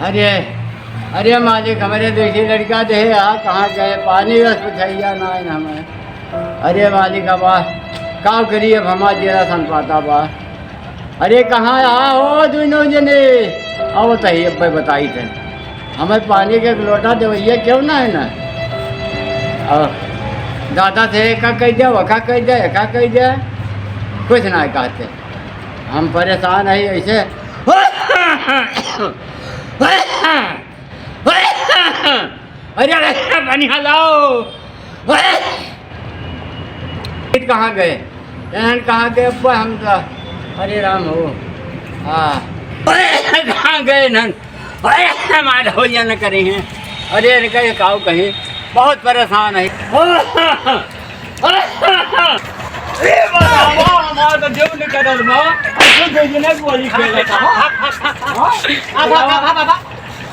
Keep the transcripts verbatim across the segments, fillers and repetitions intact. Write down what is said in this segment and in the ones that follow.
अरे, अरे मालिक, हमरे देखी लड़का देहे, आ कहाँ गए? पानी बस पुछैया ना है हमें। अरे मालिक, अब आ, का करी, अब हमार जेरा सन पाता बा। अरे कहाँ आ हो दुनों जने? आओ तही, अब बताई थे। हमें पानी के एक लोटा देवैया क्यों ना है ना? और दादा से का कह दे, वका कह दे, का कह दे, कुछ ना कहते। हम परेशान है ऐसे। अरे, अरे, पानी लाओ। कहाँ गए? एहन कहाँ गए? अब्बा हम तो, हरे राम हो। हाँ। कहाँ गए नन? अरे, हमारे होलिया न करे हैं। अरे, इनका ये काऊ कहीं, बहुत परेशान है। ए बाबा, हमार तो जीव निकलल बा। ऐसे दे देना गोली खेलत बा। हाँ? आ, आ, आ, आ, आ, आ।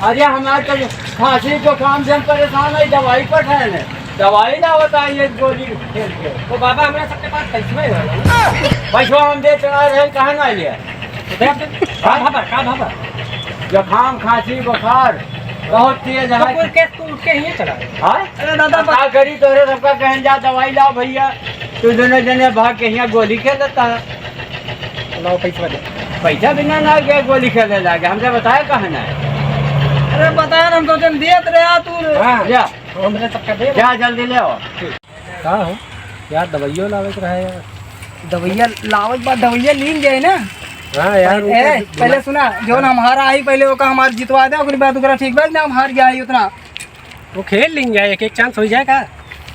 अरे, हमार तो खांसी जुकाम से हम परेशान है, दवाई पर है ने। दवाई ना होता है ये गोली खेल के। तो बाबा, हमरा सबके पास पैसवा ही होला ना। पैसवा हम दे चला रहे, कहाँ ना लिया? देख, का भाबा, का भाबा? जुकाम, खांसी, बुखार बहुत तेज है। तो कोई केस तू उठ के ही चला। हाँ? अरे दादा, अब का करी, तोहरे सबका कहन जा, दवाई लाओ भैया। तू दोनों जने भाग के यहाँ गोली खेल लेता है। लाओ पैसा दे। पैसा बिना ना गए गोली खेले लागे, हमसे बताया कहाँ ना है? अरे बताया ना, हम तो जन दियत रहे आ तू। हाँ। जा। हमरे सबका दे। जा जल्दी ले आओ। का हो? यार, दवाइयो लावे के रहे यार। दवाइया लावे के बाद दवाइया लीन जाए ना। हाँ यार, पहले, उनका ए, पहले सुना, जौन हाँ। हमारा आई, पहले ओका हमार जितवा दे, ओकरी बाद ओकरा ठीक बा, ना हम हार जाए उतना। वो खेल लीन जाए, एक, एक चांस हो जाए का?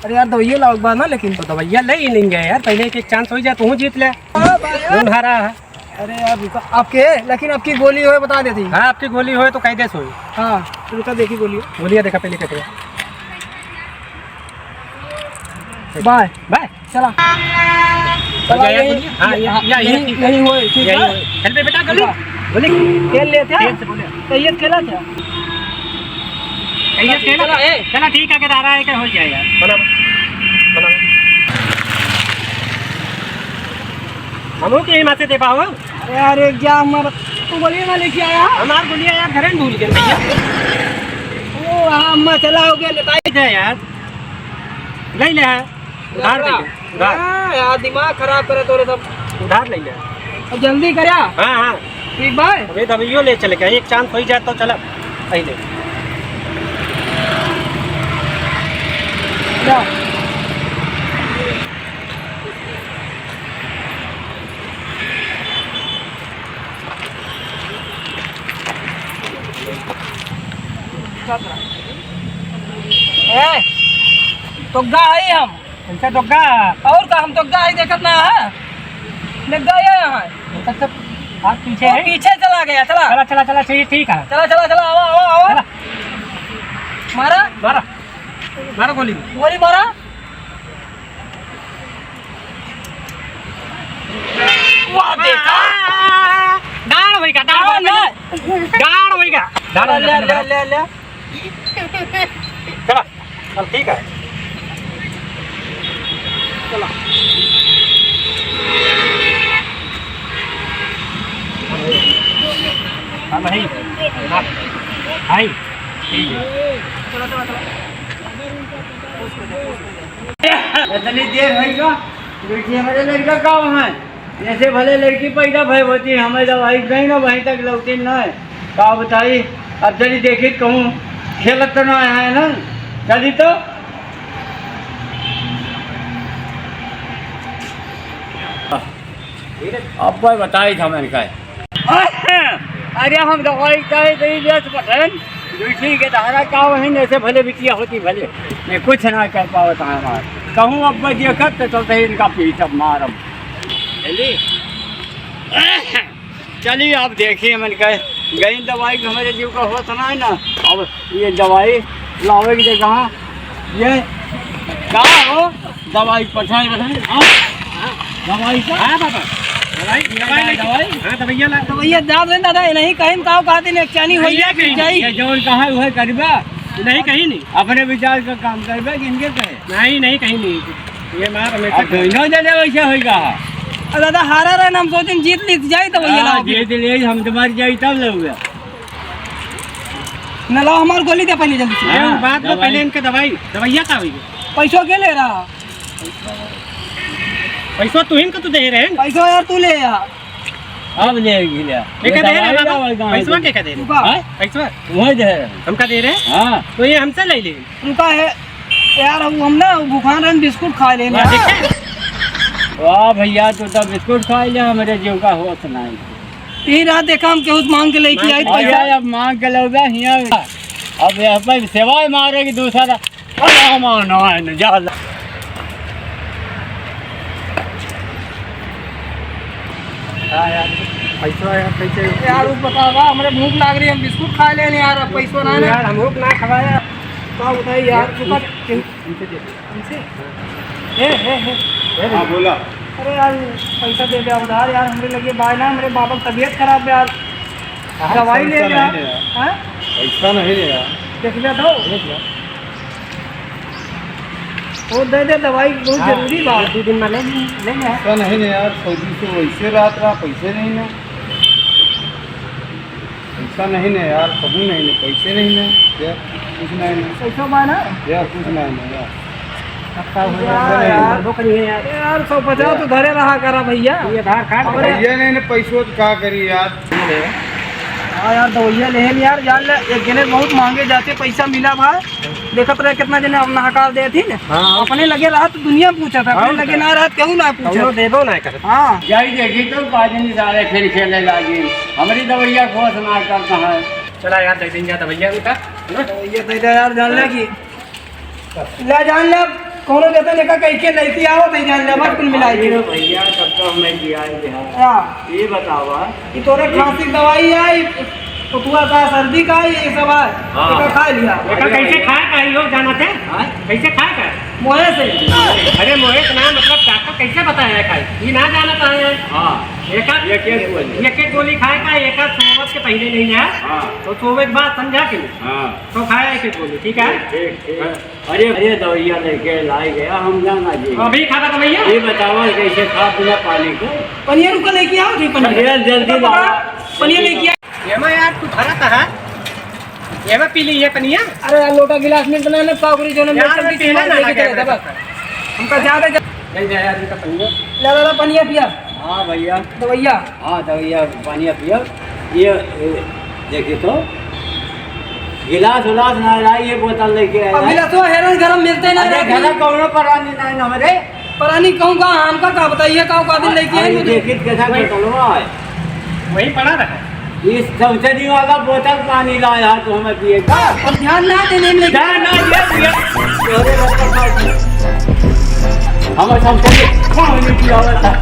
अरे यार, दवाइया लावे के बाद ना, लेकिन तो दवाइया ले ही लीन जाए यार, पहले एक, एक चांस हो जाए, तू जीत ले। हाँ, भाई। कौन हारा है? अरे यार, रुका, आपके, लेकिन आपकी गोली होए, बता देती। हाँ, आपकी गोली होए तो कह दे सोई। हाँ, रुका, देखी गोली। गोलियाँ देखा पहले कैसे। बाय। बाय। चला। हो चला, गया, यही, गोली? हाँ, ये, हाँ, या, ये यही, ठीक है। यही होए, ठीक यही है। होए। चल बे बेटा, गोली। रुका। गोली। खेल लेते हैं। खेल से बोले। तो ये खेला क्या? तो ये खेला चला, क्या? ए। चला, ठीक है, अगर आ रहा है, क्या हो जाए यार। बना, बना। हमहू के हिम्मत से दे पाओ। अरे यार, एक जा हमर, तू गोलियां ना लेके आया? हमार गोलियां यार घरे में भूल गए भैया। ओ, हाँ, अम्मा चला हो गया, लेता ही दे यार। ले ले है। उधार ले ले। उधार। हाँ, यार, दिमाग खराब करे तोरे सब। उधार ले ले। अब जल्दी करा। हाँ, हाँ। ठीक भाई। अबे दवाइयो ले चले क्या? एक चांस हो ही जाए तो चला। पहले। जा। ए, तो गा है हम। कैसे तो गा? और का, हम तो गा है, देखत ना है। ले गा है यहाँ। तब से हाथ पीछे वो है। पीछे चला गया, चला। चला, चला, चला, ठीक, ठीक है। चला, चला, चला, आवा, आवा, आवा। चला। मारा। मारा। मारा गोली। गोली मारा। वाह, देखा? डांड होइगा, डांड डांड होइगा। ना। डांड होइगा। डांड ले, होइगा, ले, डांड। ले, ले, ले। चला, चल, ठीक है। चला। हाँ, भाई। हाँ, भाई। ठीक है। चला, चला, चला। इतनी देर होइगा, देखिए, हमारे लड़का का वहाँ है? जैसे भले लड़की पैदा भय होती, हमें जब आई गई ना, वहीं तक लौटी ना है। का बताई, अब चली देखी, कहूँ खेलत तो ना है ना, चली तो। अब भाई बताई था मैंने कहा। अरे हम दवाई चाहे तो ये लेत पटन, दूसरी के धारा का वहीं ऐसे भले बिटिया होती भले। मैं कुछ ना कर पावत है हमार। कहूँ अब बस ये करते चलते ही इनका पीटब मारब। चली। चलिए आप देखिए, मैंने कहे गई दवाई के हमारे जीव का होत ना है ना। अब ये दवाई लावे के जगह ये का हो? दवाई पठाए रहे। हाँ? दवाई का? हाँ बाबा। दवाई, दवाई दवाई, लेके दवाई? हाँ, दवाइया ला। दवाइया जात रहे दादा, ये नहीं कहीं का कहते नहीं, एक चानी होई दवाइया है, कहीं जाई। नहीं, ये जौन कहा है, वह करबा। नहीं, कहीं नहीं। अपने विचार का काम करबा कि इनके कहे? नहीं, नहीं, कहीं नहीं। ये मार हमेशा अब दोनों जने वैसे होइगा। अब दादा हारा रहे ना, हम सोचें जीत ली जाई तो भैया हाँ, लाओ। जीत ले, हम तो मर जाई तब लोग। ना, लाओ, हमार गोली दे पहले जल्दी से। हाँ, बात में दवाई। पहले इनके दवाई, दवाइया का हुई? पैसो के ले रहा? पैसो तू इनको तो दे रहे हैं। पैसो यार तू ले यार। अब ले गिला। ये ये का दे रहे हैं दवाई बाबा? दवाई कहाँ पैसवा से? के का दे रहे हैं? रुका। हैं? पैसवा? वही दे रहे हैं। हमका दे रहे हैं? हाँ। तो ये हमसे ले ले। रुका है यार, वो हम ना भूखान रहन, बिस्कुट खा लेने। वाह, देखे? वाह भैया, तू तो बिस्कुट खा ले, हमरे जीव का होश नहीं। यही रात देखा हम केहू मांग के लेके आई अरे पैसा। यार, अब मांग के लौटा हियाँ। अब यहाँ पे सेवा मारेगी दूसरा। अरे हमारा ना है ना, जा ला। हाँ यार, पैसा यार, कैसे? यार, वो बतावा, हमरे भूख लाग रही है, हम बिस्कुट खा लेने यार, अब पैसा ना है ना। यार, हम लोग ना खवाया। का बताई यार, ये, तू का इनसे, इनसे दे दो। इनसे? हे, हे, हे। हाँ, बोला। अरे यार, पैसा दे दे उधार यार, हमरे लगे बाय ना, हमरे बाबा की तबीयत खराब है यार। हाँ, दवाई पैसा ले नहीं यार। है यार। हाँ? पैसा नहीं है यार। देख लिया तो। देख लिया। वो दे दे दवाई, बहुत हाँ, जरूरी बा। एक दो दिन में ले ली, ले लिया। पैसा नहीं है यार, सऊदी से वैसे रात रहा, पैसे नहीं ना। पैसा नहीं ना यार, कबू नहीं ना, पैसे नहीं ना यार, कुछ नहीं ना। पैसा बा ना? यार, कुछ नहीं ना यार। अब का हो गया? यार, यार। वो करिए यार। यार, सौ पचास तो धरे रहा करा भैया। ये आधार कार्ड अरे। भैया नहीं ना, पैसों तो का करी यार। हाँ यार, दवाइया लेहन यार, जान ले, एक जने बहुत महंगे जाते पैसा मिला भाई। देखत रहे कितना जने अब नहकार देत ही ना। हाँ। अपने लगे रहत दुनिया पूछत है, अपने हाँ, लगे ना रहत केहू ना पूछत। कौनो देबो ना करत। हाँ। जाई देखी तो बाजनी सारे फिर खेले लागी। हमरी दवाइया को सुना करता है। चला यार, दे देंगे दवाइया उनका, है ना? दवाइया दे दे यार, जान ले हाँ। कि ले जान ले, कौनो देते लेकर कह के लेती आओ, दे जान ले, बस कुल मिला के। अरे भैया, तब तो हमें दिया ही है। हाँ। ये बतावा। ये तोरे खांसी की दवाई है, ये तो तू का सर्दी का, ये सब है, हाँ। ये खा लिया। एका कैसे खाए का, ये लोग जानत है? हाँ? कैसे खाए का? मोहे से। अरे मोहे से ना, मतलब डॉक्टर कैसे बताया है खाए? ये ना जानत है। हाँ। एक आध, एक एक गोली। एक एक गोली खाए का, एक आध सोवत के पहले नहीं है। हाँ। तो सोवे के बाद समझा कि नहीं? हाँ। तो खाया एक एक गोली, ठीक है? ठीक, ठीक। अरे, अरे, दवाइया लेके लाई गया, हम जाना जी। अभी खा बा भैया? ये बतावा कैसे खा बिना पानी को? पनिया रुका लेके आओ जी, पनिया। पनिया जल्दी पकड़ा, लाओ। पनिया लेके आओ। एमा यार, तू भरा कहाँ? एमा पी ली ये पनिया? अरे यार, लोटा गिलास में इतना ना, पागरी जो ना, यार, मैं पीला ना लगे बस। हमका ज्यादा जा- नहीं, नहीं, यार, इनका पनिया। ला, ला, ला, पनिया पिया। हाँ भैया। दवाइया। हाँ, दवाइया, पनिया पिया। ये, ये, देखिए तो, गिलास उलास ना लाई, ये बोतल लेके आया अब है। गिलासवा हेरन गरम मिलते ना अरे, रहती। घर कौनो परानी ना है हमरे। परानी कहूँ का, हमका का बताइए, का औकात लेके आई अरे, मुझे? देखित कैसा वही। बोतलवा है। वही पड़ा रहा। इस चमचनी वाला बोतल पानी लाया तो हमें पिए का। अब ध्यान ना देने में ध्यान ना दिया, दिया। अरे, हम चमचनी पानी पिया था।